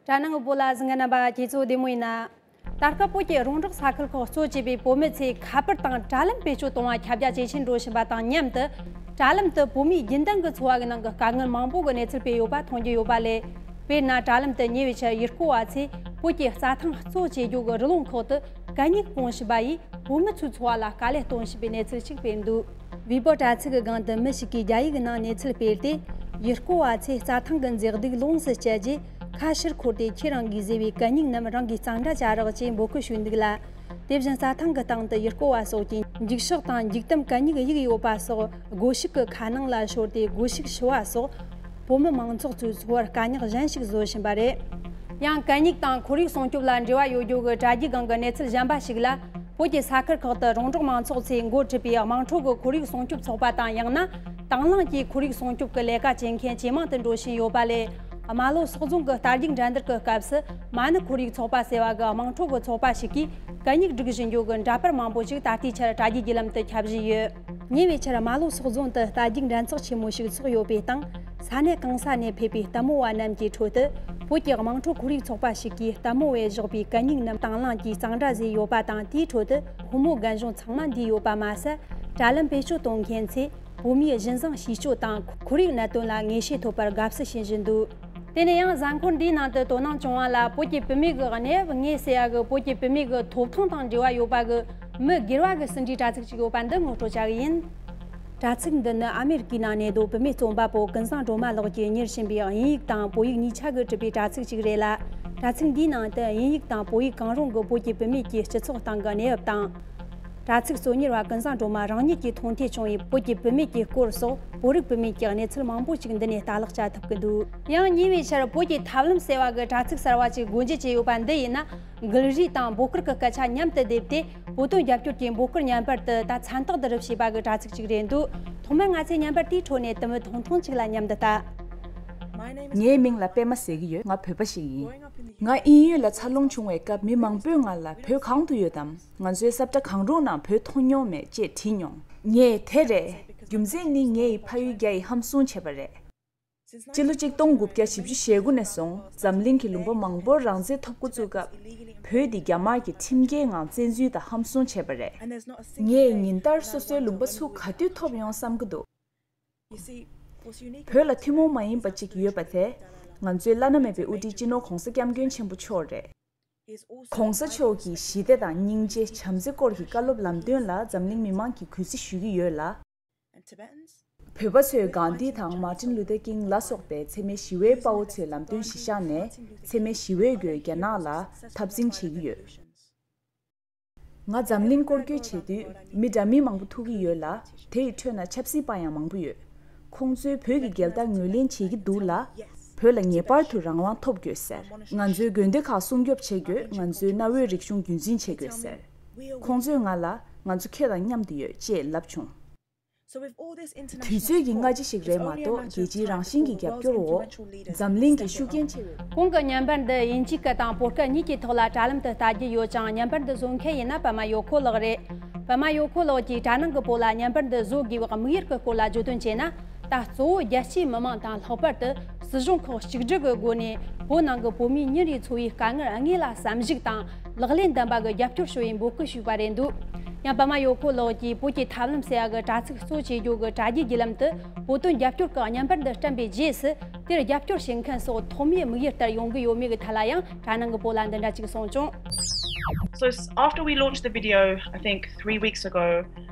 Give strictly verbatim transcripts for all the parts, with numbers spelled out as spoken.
དྲ་ནང་གི་བོད་ལ་གཟིགས་མཁན་རྣམ་པ་ཁྱེད་ཚོ་བདེ་མོ་ཡིན་ན། ད་སྐབས་བོད་ཀྱི་རོང་འབྲོག་ས་ཁུལ་ཁག་གཙོ་བྱས་པའི་བོད་མི་ཚོས་ཁ་པར་དང་དྲ་ལམ་བེད་སྤྱོད་གཏོང་བ་ཁྱབ་རྒྱ་ཇེ་ཆེར་འགྲོ་བཞིན་པ་དང་མཉམ་དུ། དྲ་ལམ་དུ་བོད་མིའི་རྒྱུན་ལྡན་གྱི་འཚོ་བ་གི་ནང་གི་དཀའ་ངལ་མང་པོ་གི་གནས་ཚུལ་སྤེལ་ཡོད་པ་མཐོང་རྒྱུ་ཡོད་པ་ལས། དཔེར་ན། དྲ་ལམ་དུ་ཉེ་བའི་ཆར་ཡུལ་སྐོར་བ་ཚོས་བོད་ཀྱི་རྩྭ་ཐང་གཙོ་བྱེད་རྒྱུ་གི་རི་ལུང་ཁག་ཏུ་གད་སྙིགས་སྤུངས་བཞིན་པ་ཡིས་བོད་མི་ཚོའི་འཚོ་བ་ལ་དཀའ་ལས་གཏོང་བཞིན་པའི་གནས་ཚུལ་ཞིག་སྤེལ་འདུག། ཝི་བོ་དྲ་ཚིགས་ཀྱི་སྒང་དུ་མི་ཞིག་གིས་རྒྱ་ཡིག་གི་ནང་གནས་ཚུལ་སྤེལ་ཏེ། ཡུལ་སྐོར་བ་ཚོས་རྩྭ་ཐང་གི་མཛེས་སྡུག་ལོངས་སུ་སྤྱད་རྗེས། ཁ་ཕྱིར་འཁོར་ཏེ་ཁྱེད་རང་གིས་བཟོས་པའི་གད་སྙིགས་རྣམས་རང་གིས་གཙང་སྦྲ་བྱ་རོགས་ཅེས་འབོད་སྐུལ་ཞུས་འདུག་ལ། དེ་བཞིན་རྩྭ་ཐང་གི་སྟེང་དུ་ཡུལ་སྐོར་བ་སོགས་ཀྱིས་འགྱིག་ཤག་དང་འགྱིག་དམ་གད་སྙིགས་གཡུགས་ཡོད་པ་སོགས། སྒོ་ཕྱུགས་ཀྱི་ཁ་ནང་ལ་ཤོར་ཏེ་སྒོ་ཕྱུགས་ཤི་བ་སོགས། བོད་མི་མང་ཚོགས་ཚོའི་འཚོ་བར་དཀའ་རྙོག་གཞན་ཞིག་བཟོ་བཞིན་པ་རེད། ཡང་། གད་སྙིགས་དང་ཁོར་ཡུག་སྲུང་སྐྱོབ་ལ་འབྲེལ་བ་ཡོད་རྒྱུ་གི་དྲ་རྒྱའི་སྒང་གི་གནས་ཚུལ་གཞན་པ་ཞིག་ལ། བོད་ཀྱི་ས་ཁུལ་ཁག་ཏུ་རོང་འབྲོག་མང་ཚོགས་ཚོས་འགོ་ཁྲིད་པའི་དམངས་ཁྲོད་ཀྱི་ཁོར་ཡུག་སྲུང་སྐྱོབ་ཚོགས་པ་དང་། ཡང་ན་དང་བླངས་ཀྱིས་ཁོར་ཡུག་སྲུང་སྐྱོབ་ཀྱི་ལས་ཀ་བྱེད་མཁན་ཇེ་མང་དུ་འགྲོ་བཞིན་ཡོད་པ་ལས། རྨ་ལྷོ་སོག་རྫོང་གི་རྟ་རྒྱུག་འགྲན་བསྡུར་གྱི་སྐབས་སུ། མ་ཎི་ཁོར་ཡུག་ཚོགས་པ་ཟེར་བ་གི་དམངས་ཁྲོད་ཀྱི་ཚོགས་པ་ཞིག་གིས་གད་སྙིགས་སྒྲུག་བཞིན་ཡོད་ཀྱི་འདྲ་པར་མང་པོ་ཞིག་ད་ལྟའི་ཆར་དྲ་རྒྱའི་བརྒྱུད་ལམ་དུ་ཁྱབ་བཞིན་ཡོད། ཉེ་བའི་ཆར་རྨ་ལྷོ་སོག་རྫོང་དུ་རྟ་རྒྱུག་འགྲན་ཚོགས་ཆེན་མོ་ཞིག་ཚོགས་ཡོད་པའི་སྟེང་། ས་གནས་གང་ས་ནས་ཕེབས་པའི་ལྟད་མོ་བ་རྣམས་ཀྱི་ཁྲོད་དུ། བོད་ཀྱི་དམངས་ཁྲོད་ཁོར་ཡུག་ཚོགས་པ་ཞིག་གིས་ལྟད་མོ་བས་བཞག་པའི་གད་སྙིགས་རྣམས་དང་བླངས་ཀྱིས་གཙང་སྦྲ་བཟོས་ཡོད་པ་དང་། དེའི་ཁྲོད་དུ་ཕོ་མོ་རྒན་གཞོན་ཚང་མ་འདུས་ཡོད་པ་མ་ཟད། དྲ་ལམ་བེད་སྤྱོད་གཏོང་མཁན་ཚོས་བོད་མིའི་གཞི་བཟང་ཤེས་སྤྱོད་དང་ཁོར་ཡུག་གནད་དོན་ལ་ངེས་ཤེས་ཐོབ་པར་དགའ་བསུ་བྱེད་བཞིན་འདུག། དེ་ནས་ཡང་། གཟའ་འཁོར་འདིའི་ནང་དུ་དོ་སྣང་བྱུང་བ་ལ། བོད་ཀྱི་བུད་མེད་ཀྱི་གནས་བབ་ངོས་ཟིན་ཡག་གི་བོད་ཀྱི་བུད་མེད་ཀྱི་ཐོབ་ཐང་དང་འབྲེལ་བ་ཡོད་པ་གི་མི་སྒེར་བ་གི་ཟིན་བྲིས་དྲ་ཚིགས་ཤིག་ཡོད་པ་འདི་ངོ་སྤྲོད་བྱ་གི་ཡིན། དྲ་ཚིགས་འདི་ནི་ཨ་མེ་རི་ཀའི་ནང་གནས་སྡོད་བུད་མེད་རྩོམ་པ་པོ་ཀུན་བཟང་སྒྲོལ་མ་ལགས་ཀྱིས་གཉེར་བཞིན་པའི་དབྱིན་ཡིག་དང་བོད་ཡིག་གཉིས་ཆ་གིས་གྲུབ་པའི་དྲ་ཚིགས་ཤིག་རེད་ལ། དྲ་ཚིགས་འདིའི་ནང་དུ་དབྱིན་ཡིག་དང་བོད་ཡིག་གང་རུང་གི་བོད་ཀྱི་བུད་མེད་ཀྱི་སྤྱི་ཚོགས་སྟེང་གི་གནས་བབ་དང་། དྲ་ཚིགས་གཙོ་གཉེར་བ་ཀུན་བཟང་སྒྲོལ་མ་རང་ཉིད་ཀྱིས་མཐོང་ཐོས་བྱུང་བའི་བོད་ཀྱི་བུད་མེད་ཀྱི་སྐོར་སོགས། བོད་རིགས་བུད་མེད་ཀྱི་གནས་ཚུལ་མང་པོ་ཞིག་འདི་ནས་ལྟ་ཀློག་བྱ་ཐུབ་ཀྱི་འདུག། ཡང་ཉེ་བའི་ཆར་བོད་ཀྱི་ཐབས་ལམ་ཟེར་བ་གི་དྲ་ཚིགས་གསར་བ་ཞིག་སྒོ་འབྱེད་བྱས་ཡོད་པ་འདི་ཡིན་ན། མགུལ་རིས་དང་འབོད་སྐུལ་གྱི་སྐད་ཆ་མཉམ་དུ་བསྡེབས་ཏེ། བོད་དོན་རྒྱབ་སྐྱོར་གྱི་འབོད་སྐུལ་བརྙན་པར་དུ་ད་མཚན་རྟགས་བསྡུ་རུབ་བྱས་པ་གི་དྲ་ཚིགས་ཤིག་རེད་འདུག། ཐོག་མར་ང་ཚོས་བརྙན་པར་དེའི་ཁྲོད་ནས་དུ་མི་ཐུང་ཐུང་ཅིག་ལ་མཉམ་དུ་ལྟ། ངའི་མིང་ལ་པད་མ་ཟེར་གྱི་ཡོད། ང་བོད་པ་ཞིག་ཡིན། ང་དབྱིན་ཡུལ་ལ་འཚར་ལོངས་བྱུང་བའི་སྐབས། མི་མང་པོས་ང་ལ། བོད་གང་དུ་ཡོད་དམ། ང་ཚོའི་ས་བཀྲ་གང་རུང་ནང་བོད་མཐོང་མྱོང་མེད་ཅེས་དྲིས་མྱོང་། ངས་དེ་རེད། རྒྱུ་མཚན་ནི་ངའི་ཕ་ཡུལ་རྒྱ་ཡིས་ཧམ་བཟུང་བྱས་པ་རེད། སྤྱི་ལོ་གཅིག་སྟོང་དགུ་བརྒྱ་བཞི་བཅུ་ཞེ་དགུ་ནས་བཟུང་འཛམ་གླིང་གི་ལུང་པ་མང་པོར་རང་བཙན་ཐོབ་འགོ་བཙུགས་སྐབས། བོད་འདི་རྒྱ་དམར་གྱི་ཁྲིམས་འགལ་ངང་བཙན་འཛུལ་དང་ཧམ་བཟུང་བྱས་པ་རེད། ངས་ཉིན་ལྟར་སོ་སོའི་ལུང་པ་ཚུར་ག་དུས་ཐོབ་ཡོང་བསམ་གྱི་འདུག། བོད་ལ་ཐུན་མོང་མ་ཡིན་པ་གཅིག་ཡོད་པ་དེ། ང་ཚོའི་བླ་ན་མེད་པའི་དབུ་ཁྲིད་སྤྱི་ནོར་༧གོང་ས་༧སྐྱབས་མགོན་ཆེན་པོ་མཆོག་རེད། ༧གོང་ས་མཆོག་གིས་ཞི་བདེ་དང་སྙིང་རྗེ་བྱམས་བརྩེ་སྐོར་གྱི་བཀའ་སློབ་ལམ་སྟོན་ལ་འཛམ་གླིང་མི་མང་གིས་གུས་བརྩི་ཞུ་གི་ཡོད་ལ། བོད་པ་ཚོས་གྷན་དྷི་དང་མཱ་ཏིན་ལུ་ཐར་ཀིང་ལ་སོགས་པའི་འཚེ་མེད་ཞི་བའི་དཔའ་བོ་ཚོའི་ལམ་སྟོན་གཞི་བཞག་ནས། འཚེ་མེད་ཞི་བའི་སྒོས་རྒྱ་ནག་ལ་འཐབ་འཛིང་བྱེད་ཀྱི་ཡོད། ང་འཛམ་གླིང་སྐོར་སྐྱོད་བྱེད་དུས་མི་འདྲ་མིན་མང་པོ་ཐུག་གི་ཡོད་ལ། དེ་ཡི་ཁྲོད་ན་ཆབ་སྲིད་པ་ཡང་མང་པོ་ཡོད། ཁོང་ཚོས་བོད་ཀྱི་རྒྱལ་དར་ངོས་ལེན་བྱེད་ཀྱི་འདུག་ལ། བོད་ལ་ངེས་པར་དུ་རང་དབང་ཐོབ་དགོས་ཟེར། ང་ཚོའི་དགོན་སྡེ་ཁག་སྲུང་སྐྱོབ་བྱེད་དགོས། ང་ཚོའི་གནའ་བོའི་རིག་གཞུང་རྒྱུན་འཛིན་བྱེད་དགོས་ཟེར། ཁོང་ཚོས་ང་ལ། ང་ཚོ་ཁྱེད་དང་མཉམ་དུ་ཡོད་ཅེས་ལབ་བྱུང་། དུས་ཚོད་ཀྱི་སྔ་ཕྱི་ཞིག་རེད་མ་གཏོགས། རྒྱལ་སྤྱིའི་རང་བཞིན་གྱི་རྒྱབ་སྐྱོར་འོག་འཛམ་གླིང་གི་ཤུགས་རྐྱེན་ཆེ་བའི། གོང་གི་བརྙན་པར་འདི་དབྱིན་ཇིའི་སྐད་དང་བོད་སྐད་གཉིས་ཀྱི་ཐོག་ལ་དྲ་ལམ་དུ་ལྟ་རྒྱུ་ཡོད་ཅིང་། བརྙན་པར་འདི་བཟོ་མཁན་ཡིན་ན་པད་མ་ཡོ་ཁོ་ལགས་རེད། པད་མ་ཡོ་ཁོ་ལགས་ཀྱིས་དྲ་ནང་གི་བོད་ལ་བརྙན་པར་འདི་བཟོ་དགོས་པའི་དམིགས་ཡུལ་གྱི་སྐོར་ལ་བརྗོད་དོན་བྱས་ན། ད་གཙོ་བོ་རྒྱལ་སྤྱིའི་མི་མང་དང་། ལྷག་པར་དུ་སྲིད་གཞུང་ཁག་གཅིག་སྒྲིལ་གྱི་སྒོ་ནས་བོད་ནང་གི་བོད་མིའི་ཉིན་རེའི་འཚོ་བའི་དཀའ་ངལ་དངོས་ལ་བསམ་གཞིག་དང་ལག་ལེན་ལྡན་པ་གི་རྒྱབ་སྐྱོར་ཞུ་བའི་འབོད་སྐུལ་ཞུས་པ་རེད་འདུག། ཡང་པད་མ་ཡོ་ཁོ་ལགས་ཀྱིས་བོད་ཀྱི་ཐབས་ལམ་ཟེར་ཡག་གི་དྲ་ཚིགས་གཙོ་བྱེད་རྒྱུ་གི་དྲ་རྒྱའི་བརྒྱུད་ལམ་དུ་བོད་དོན་རྒྱབ་སྐྱོར་གྱི་བརྙན་པར་འདི་བསྐྲུན་པའི་རྗེས་སུ། དེར་རྒྱབ་སྐྱོར་བྱེད་མཁན་སོགས་ཐོག་མའི་དམིགས་ཡུལ་ལྟར་ཡོང་གི་ཡོད་མེད་ཀྱི་ཐད་ལ་ཡང་དྲ་ནང་གི་བོད་ལ་འདི་འདྲ་ཅིག་གསུངས་བྱུང་། So s- after we launched the video, I think three weeks ago,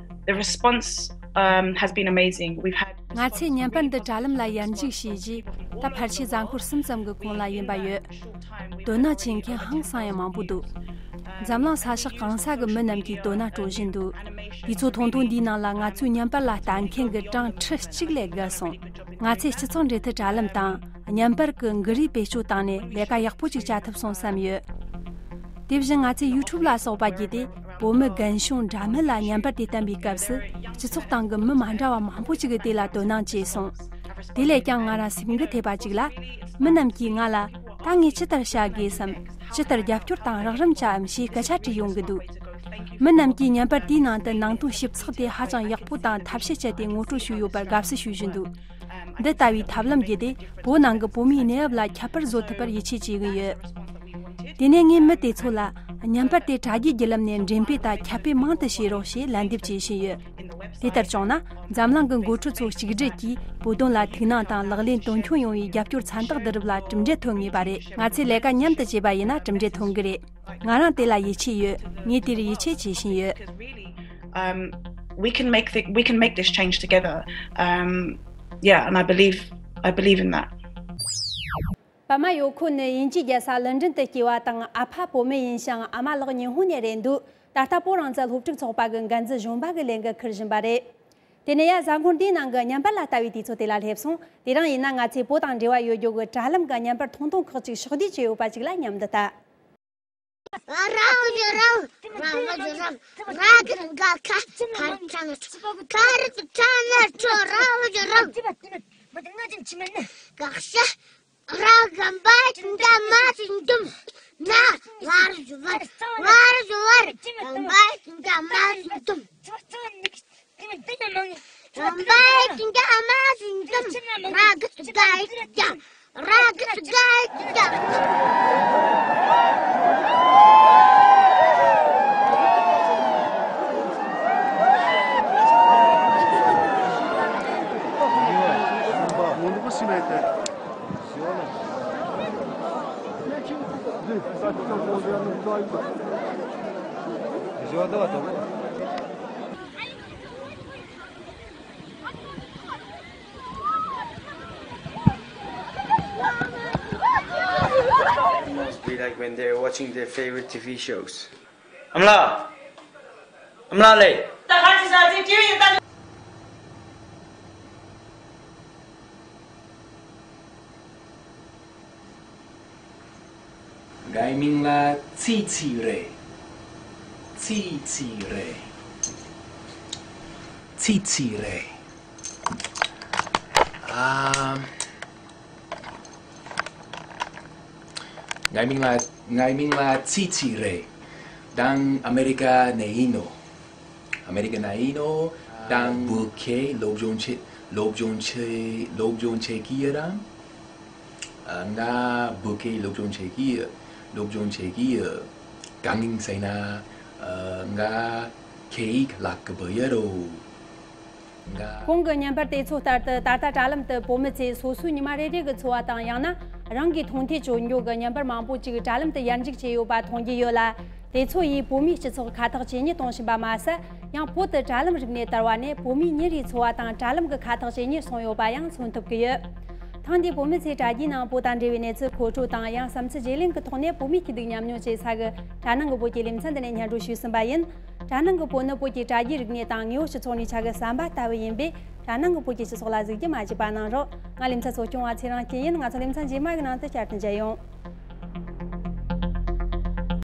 the response um, has been amazing. We've had ང་ཚོས་བརྙན་པར་འདི་དྲ་ལམ་ལ་ཡར་འཇུག་བྱས་རྗེས། ད་ཕལ་ཆེར་གཟའ་འཁོར་གསུམ་ཙམ་གྱི་གོང་ལ་ཡིན་པ་ཡོད། དོ་སྣང་བྱེད་མཁན་ཧང་སང་ཡང་མང་པོ་འདུག། འཛམ་གླིང་ས་ཕྱོགས་གང་ས་གི་མི་རྣམས་ཀྱིས་དོ་སྣང་སྤྲོད་བཞིན་འདུག། དུས་ཚོད་ཐུང་ཐུང་འདིའི་ནང་ལ་ང་ཚོའི་བརྙན་པར་ལ་ལྟ་མཁན་གྱི་གྲངས་ཁྲི་གཅིག་ལས་བརྒལ་སོང་། ང་ཚོས་སྤྱི་ཚོགས་འབྲེལ་མཐུད་དྲ་ལམ་དང་། བརྙན་པར་གྱི་མགུལ་རིས་བེད་སྤྱོད་བཏང་ནས་ལས་ཀ་ཡག་པོ་ཅིག་བྱ་ཐུབ་སོང་བསམ་ཡོད། དེ་བཞིན་ང་ཚོས་ཡུ་ཊུབ་ལ་སོགས་པ་བརྒྱུད་དེ་བོད་མི་རྒན་གཞོན་འདྲ་མིན་ལ་བརྙན་པར་དེ་བསྟན་པའི་སྐབས་སུ། སྤྱི་ཚོགས་སྟེང་གི་མི་མ་འདྲ་བ་མང་པོ་ཅིག་གིས་དེ་ལ་དོ་སྣང་བྱས་སོང་། དེ་ལས་ཀྱང་ང་རང་སེམས་འགུལ་ཐེབས་པ་ཅིག་ལ། མི་རྣམས་ཀྱིས་ང་ལ། ད་ངས་ཅི་ལྟར་བྱ་དགོས་སམ། ཅི་ལྟར་རྒྱབ་སྐྱོར་དང་རོགས་རམ་བྱ་འམ་ཞེས་སྐད་ཆ་དྲིས་ཡོང་གི་འདུག། མི་རྣམས་ཀྱིས་བརྙན་པར་དེའི་ནང་དུ་ནང་དོན་ཞིབ་ཚགས་དེ་ཧ་ཅང་ཡག་པོ་དང་ཐབས་ཤེས་སྤྱད་དེ་ངོ་སྤྲོད་ཞུས་ཡོད་པར་དགའ་བསུ་ཞུ་བཞིན་འདུག། འདི་ལྟ་བུའི་ཐབས་ལམ་བརྒྱུད་དེ་བོད་ནང་གི་བོད་མིའི་གནས་བབ་ལ་ཁྱབ་སྤེལ་བཟོ་ཐུབ་པར་ཡིད་ཆེས་བྱེད་ཀྱི་ཡོད། དེ་ནས་ངས་མི་དེ་ཚོ་ལ་བརྙན་པར་དེ་དྲ་རྒྱའི་བརྒྱུད་ལམ་ནས་འགྲེམས་སྤེལ་དང་ཁྱབ་སྤེལ་མང་དུ་བྱེད་རོགས་ཞེས་ལན་འདེབས་བྱེད་བཞིན་ཡོད། དེ་ལྟར་བྱུང་ན་འཛམ་གླིང་གི་འགོ་ཁྲིད་ཚོ་གཅིག་སྒྲིལ་གྱིས་བོད་དོན་ལ་ཐུགས་སྣང་དང་ལག་ལེན་དོན་འཁྱོལ་ཡོང་བའི་རྒྱབ་སྐྱོར་མཚན་རྟགས་འདི་རིགས་ལ་གྲུབ་འབྲས་ཐོན་ངེས་པ་རེད། ང་ཚོས་ལས་ཀ་མཉམ་དུ་བྱས་པ་ཡིན་ན་གྲུབ་འབྲས་ཐོན་གྱི་རེད། ང་རང་དེ་ལ་ཡིད་ཆེས་ཡོད། ངས་དེར་ཡིད་ཆེས་བྱེད་བཞིན་ཡོད། Um, we can make the, we can make this change together. Um, yeah, and I believe, I believe in that. པདྨ་ཡོ་ཁོ་ནི་དབྱིན་ཇིའི་རྒྱལ་ས་ལོན་ཌོན་དུ་སྐྱེས་པ་དང་ཨ་ཕ་བོད་མི་ཡིན་ཞིང་ཨ་མ་ལགས་ཉི་ཧོང་ནས་རེད་འདུག་ད་ལྟ་བོད་རང་བཙན་སློབ་ཕྲུག་ཚོགས་པ་གི་འགན་འཛིན་གཞོན་པ་གི་ལས་འགུལ་འཁུར་བཞིན་པ་རེད། དེ་ནས་ཡ་གཟའ་འཁོར་འདིའི་ནང་གི་བརྙན་པར་ལ་ལྟ་བའི་དུས་ཚོད་དེ་ལ་སླེབས་སོང་། དེ་རིང་ཡིན་ན་ང་ཚོས་བོད་དང་འབྲེལ་བ་ཡོད་རྒྱུ་གི་དྲ་ལམ་གི་བརྙན་པར་ཐུང་ཐུང་ཁག་ཅིག་ཕྱོགས་བསྡུས་བྱས་ཡོད་པ་ཅིག་ལ་མཉམ་དུ་ལྟ། ར་བ་ཇོ་ར་བ། ར་བ་ཇོ་ར་བ། ར་གི་ར་ག་ཁ། ཁ་རི་ཁ་ན་ཁ། ཁ་རི་ཁ་ན་ཁྱོ། ར་བ་ཇོ་ར་བ། ག་ཤ། ར་གམ་པ་ཅིན་ཏ་མ་ཅིན་ཏུམ། ན། བ་ར་ཇོ་བ་ར། བ་ར་ཇོ་བ་ར། གམ་པ་ཅིན་ཏ་མ་ཅིན་ཏུམ། རམ་པ་ཅིན་ཏ་མ་ཅིན་ཏུམ། ར་གི་ག་ཡི་ཀྱ། ར་གི་ག་ཡི་ཀྱ། Must be like when they're watching their favorite T V shows. ཨ་མ་ལགས། ཨ་མ་ལགས་ལེ། ད་ག་ཅི་ཟ་ཟིན་ཏི་ཝི་ཡིན་ད། ངའི་མིང་ལ་ཚི་ཚི་རེད། ཚི་ཚི་རེད། ཚི་ཚི་རེད། ཨ། ངའི་མིང་ལ་ངའི་མིང་ལ་ཚི་ཚི་རེད། དང་ཨ་མེ་རི་ཀ་ནས་ཡིན་ནོ། ཨ་མེ་རི་ཀ་ནས་ཡིན་ནོ། དང་བོད་སྐད་སློབ་སྦྱོང་བྱེད་སློབ་སྦྱོང་བྱེད་སློབ་སྦྱོང་བྱེད་ཀྱི་ཡོད་རང་། ཨ། ང་བོད་སྐད་སློབ་སྦྱོང་བྱེད་ཀྱི་ཡོད། སློབ་སྦྱོང་བྱེད་ཀྱི་ཡོད། གང་ཡིན་ཟེར་ན། ཨ། ང་སྐད་ཡིག་བརླག་གི་བུད་ཡོད་རོ། ང་གོང་གི་བརྙན་པར་དེ་ཚོ་ལྟར་དུ་ད་ལྟ་དྲ་ལམ་དུ་བོད་མི་ཚོས་སོ་སོའི་ཉི་མ་རེ་རེ་གི་འཚོ་བ་དང་ཡང་ན་རང་གི་མཐོང་ཐོས་བཅོས་འཇོག་གི་བརྙན་པར་མང་པོ་ཅིག་དྲ་ལམ་དུ་ཡར་འཇུག་བྱས་ཡོད་པ་མཐོང་རྒྱུ་ཡོད་ལ། དེ་ཚོ་ཡིས་བོད་མིའི་སྤྱི་ཚོགས་ཁ་ཐག་ཇེ་ཉེ་གཏོང་བཞིན་པ་མ་ཟད། ཡང་བོད་དུ་དྲ་ལམ་རིག་གནས་དར་བ་ནས་བོད་མིའི་ཉིན་རེའི་འཚོ་བ་དང་དྲ་ལམ་གྱི་ཁ་ཐག་ཇེ་ཉེར་སོང་ཡོད་པ་ཡང་མཚོན་ཐུབ་ཀྱི་ཡོད། ཐེངས་འདིའི་བོད་མི་ཚོས་དྲ་རྒྱའི་ནང་བོད་དང་འབྲེལ་བའི་གནས་ཚུལ་མཁོ་སྤྲོད་དང་ཡང་བསམ་ཚུལ་བརྗེ་ལེན་གྱི་ཐོག་ནས་བོད་མིའི་སྐྱིད་སྡུག་མཉམ་མྱོང་བྱེད་ས་གི་དྲ་ནང་གི་བོད་ཀྱི་ལེ་ཚན་འདི་ནས་སྙན་སྒྲོན་ཞུས་ཟིན་པ་ཡིན། དྲ་ནང་གི་བོད་ནི་བོད་ཀྱི་དྲ་རྒྱའི་རིག་གནས་དང་དངོས་པོ་སྤྱི་ཚོགས་ནས་ཆ་གི་ཟམ་པ་ལྟ་བུ་ཡིན་པས། དྲ་ནང་གི་བོད་ཀྱི་སྤྱི་ཚོགས་ལ་གཟིགས་རྒྱུ་མ་བརྗེད་པ་གནང་རོགས། ང་ལེ་ཚན་གཙོ་སྐྱོང་བ་ཚེ་རིང་སྐྱིད་ཡིན། ང་ཚོ་ལེ་ཚན་རྗེས་མ་གི་ནང་དུ་བསྐྱར་དུ་མཇལ་ཡོང་།